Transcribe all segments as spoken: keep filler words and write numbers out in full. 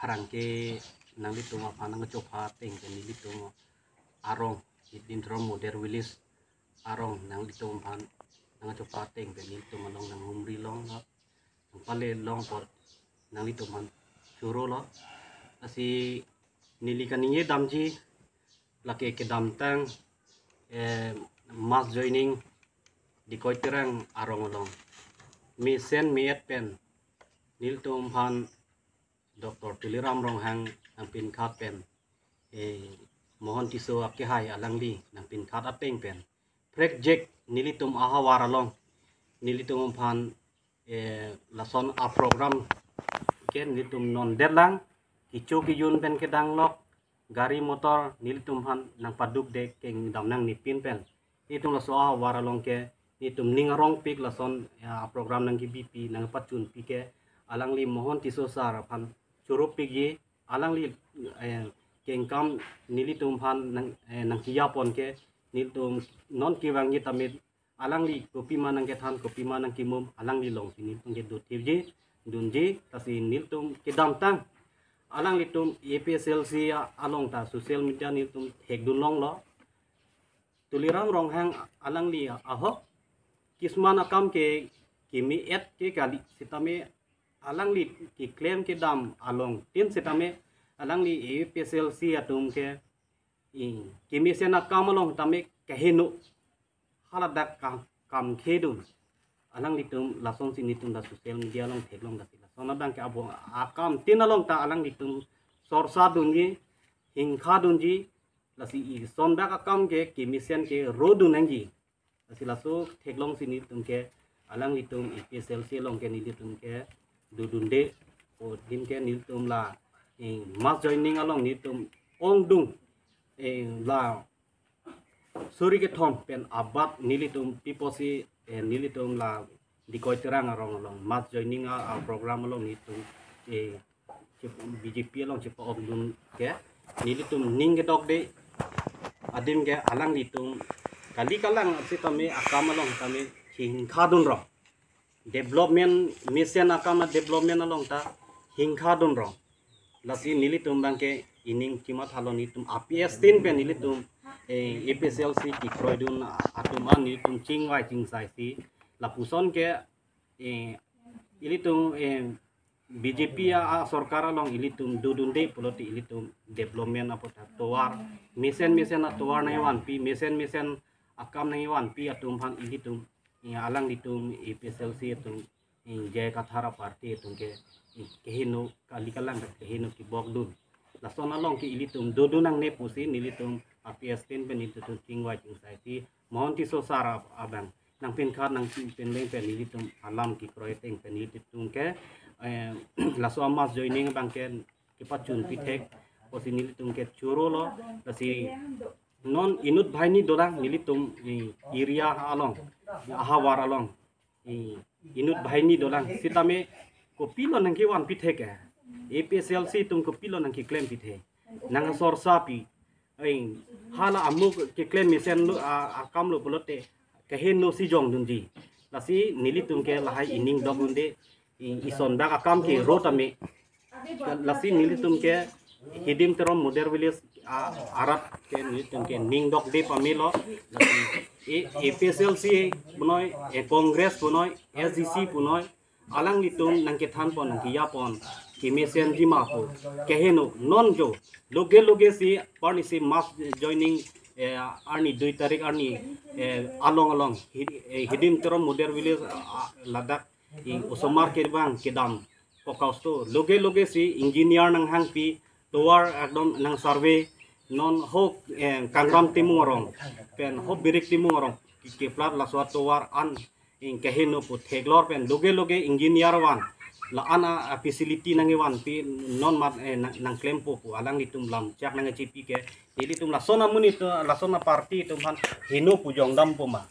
Tangke nanglitum aphan nangchopha ateng pen nelitum arong, Hidimthurom Model Village arong nanglitum aphan nangchopha ateng pen nelitum along nanghumri longlo, nangpale long apot nanglitum aphan chorolo. Lasi neli kaningje damji, lake kedamtang, eh, mass joining Dikoi Terang arong along mesen me-et pen nelitum aphan Doctor Tuliram Ronghang nangpinkhat pen, eh, Mohon Tisso akehai alangli nangpinkhat ateng pen prekjek nelitum ahavar along nelitum aphan, eh, lason a-program ke nelitum non detlang, kecho kejun pen kedanglok, gari motor nelitum aphan nangpadukde kengdam nangne pin pen. Itum laso ahavar along ke nelitum ning arongpik lason, ya, program nangkebipi nangpachunpi ke alangli Mohon Tisso sir aphan choropikji, alangli, eh, kengkam nelitum aphan nang, eh, nangkejapon ke nelitum non kevangji tame alangli kopima nangkethan, kopima nangkemum, alangli alongsi nelitum ke dothipji, dunji, lasi nelitum kedamtang alanglitum A P H L C a-, along ta social media nelitum thekdun longlo. Tuliram Ronghang alangli ahok kisman akam ke keme-et ke kali, sitame alangli keklem kedam alongtin sitame alangli A P H L C atum ke, i, kemesen akam along tame keheno haladak kam, kam khedun. Alanglitum lasonsi nelitum ta social media along theklong, lasi lason abang ke abo akamtin along ta alanglitum sorsa dunji, hingkha dunji, lasi isondak akam ke kemesen ke rodun nangji. Lasi laso theklongsi nelitum ke alanglitum A P H L C along ke nelitum ke dodunde, o din ke nelitum la, eh, mass joining along nelitum ongdung, eh, la suri kethom pen abat nelitum piposi, eh, nelitum la Dikoi Terang arong along mass joining a, a-program along nelitum, eh, chip-, B J P along chepa-okdun ke nelitum ning kedokde adim ke alanglitum kali kalang sitame akam along tame hingkha dunrong. Development mission akam a-development along ta hingkha dunrong. Lasi nelitum abang ke ining chimathalo, nelitum A P S tin pen nelitum, eh, A P H L C kekroidun atum an nelitum chingvai chingsaisi lapuson ke, eh, ilitum, eh, B J P a, a-sorkar along ilitum dodunde pulote ilitum development apot atovar, mesen mesen atovar nangvanpi, mesen mesen akam nangvanpi atum aphan ilitum, eh, alanglitum A P H L C atum, eh, J I Kathar a-party atum ke, eh, keheno kali kalang keheno kebokdun. Lason along ke ilitum dodun nangne pusi nelitum A P S tin pen nelitum chingvai chingsaisi Mohon Tisso sir ab-, abang nangpinkhat nangpinleng pen nelitum alam kekroi ateng pen nelitum ke, eh, laso a-mass joining abang ke kepachunpi thek pusi nelitum ke chorolo. Lasi non inut banghini dolang nelitum, eh, area along, ahavar along, eh, inut banghini dolang, sitame kopilo nangkevanpi thek ke, A P H L C atum kopilo nangkeklempi thek, nangsorsapi, eh, hala amuk keklem mesenlo, a, akamlo pulote kehenosi jongdunji. Lasi nelitum ke lahai ining dokdunde, i-, isondak akam ke ro tame. Lasi nelitum ke Hidimthurom Model Village a-, arat ke nelitum ke ning dokde pamelo. Lasi, eh, A P H L C punoi, eh, Congress punoi, S D C punoi, alanglitum nangkethanpon nangkejapon kemesenji ma pu keheno non jo loge loge si parni si mass joining, eh, arni dui tarik arni, eh, along along Hi-, eh, Hidimthurom Model Village, ah, ladak i osomar kevang kedam kokausto loge loge si engineer nanghangpi, tovar ekdom nang survey, non ho, eh, Kangram Timung arong pen ho Birik Timung arong ke, keplat laso atovar an, eh, keheno pu theklor pen loge loge engineer van la-an a, a-facility nangvanpi, non mat, eh, nang, nangklempo pu alanglitum lamchak nangchipi ke nelitum lason amonit, lason a-party atum aphan heno pu jongdampo ma.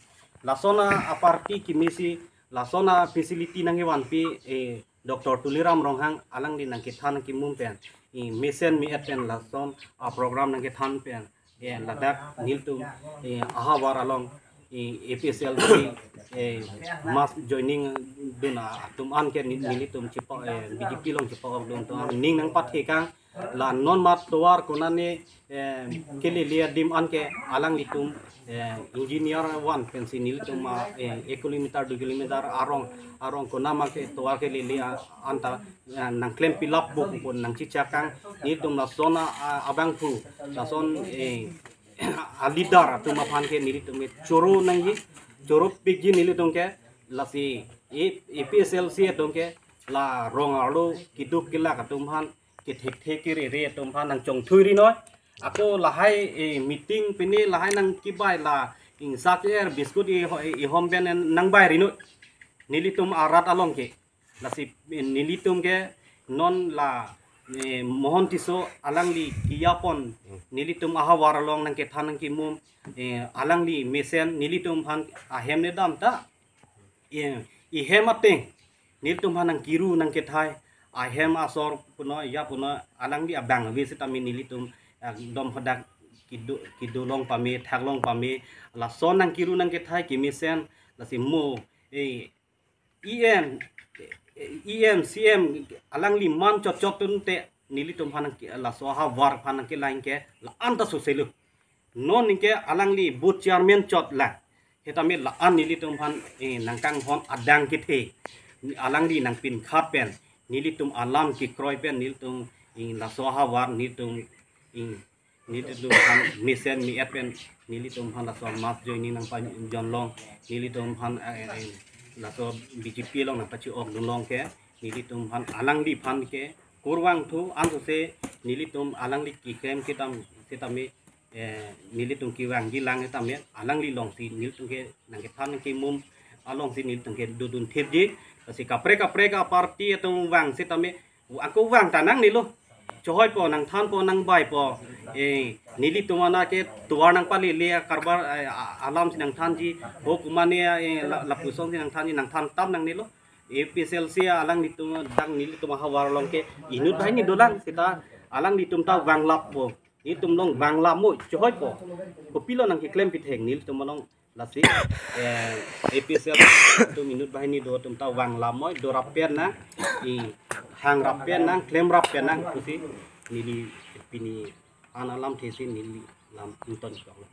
Lason a-party kemesi, lason a-facility nangvanpi, eh, Doctor Tuliram Ronghang alangli nangkethan nangkemum pen, eh, mesen me-et pen lason a-program nangkethan pen, eh, ladak nelitum, eh, ahavar along, APHLC, eh, mass joining dun atum an ke ni-, nelitum chepa-, eh, BJP along chepa-ok dun atum an ning nangpathekang, la non ma tovar konane, eh, kelele adim an ke alanglitum, eh, engineer van pensi nelitum, ah, eh, ek kilometer, dui kilometer arong, arong konama ke tovar kelele, ah, anta, eh, nangklem pilap buk pon nangchechakang, nelitum lason a, a, abangphu, lason, eh, a leader atum aphan ke nelitum ke choro nangji, choro pikji nelitum ke, lasi A-, APHLC atum ke la rong arlo keduk kelak atum aphan, kethekthe kerere atum aphan nangchongthui ri noi. Ako lahai, eh, meeting pini lahai nangkebai la ingsak er biscuit i ho-, i hom pen nangbai ri noi. Nelitum arat along ke. Lasi, eh, nelitum ke non la, eh, Mohon Tisso alangli kiyapon nelitum ahavar along nangkethan nangkimum, eh, alangli mesen nelitum aphan ahem ne dam ta. Eh, ihem ateng nelitum aphan nangkiru nangkethai, ahem asor puno ya puno alangli abang ave setame nelitum, eh, dom hadak kedo, kedo long pame, thak long pame, lason nangkiru nangkethai kemesen, lasi mo, eh, EM, EM, CM alangli man chotchot tun te nelitum aphan nangke-, laso ahavar aphan nangkelang ke la-an ta soselo. Non ningke alangli booth chairman chot la. Setame la-an nelitum aphan, eh, nangkanghon adang kethe. Alangli nangpinkhat pen nelitum alam kekroi pen nelitum, eh, laso ahavar nelitum, eh, nelitum aphan mesen mi-et pen nelitum aphan laso mass joining nangpajon long, nelitum aphan, eh, eh, laso BJP along nangpache-ok dun long ke nelitum aphan alangli aphan ke kurvangthu, ansose nelitum alangli keklem kedam setame, eh, nelitum kevangji lang setame alangli alongsi nelitum ke nangkethan nangkimum alongsi nelitum ke dodun thipji. Lasi kaprek kaprek aparty atum vang setame, ako vang ta nangnelo. Chohoipo, nangthanpo, nangbaipo. Eh, nelitum ana ke tovar nangpalele karbar, eh, a-, alamsi nangthanji. Ho kumane, eh, la-, lapusonsi nangthanji, nangthan tam nangnelo. APHLC alanglitum dak nelitum ahavar along ke inut banghini dolang seta alanglitum ta vanglappo. Nelitum along vanglap mo chohoipo. Kopilo nangkeklem pitheng nelitum along lasi, eh, APHLC atum inut banghini do atum ta vanglap mo, dorap pen nang, i hangrap pen nang, klemrap pen nang pusi neli pini an alamthe si neli lam ington chok lo.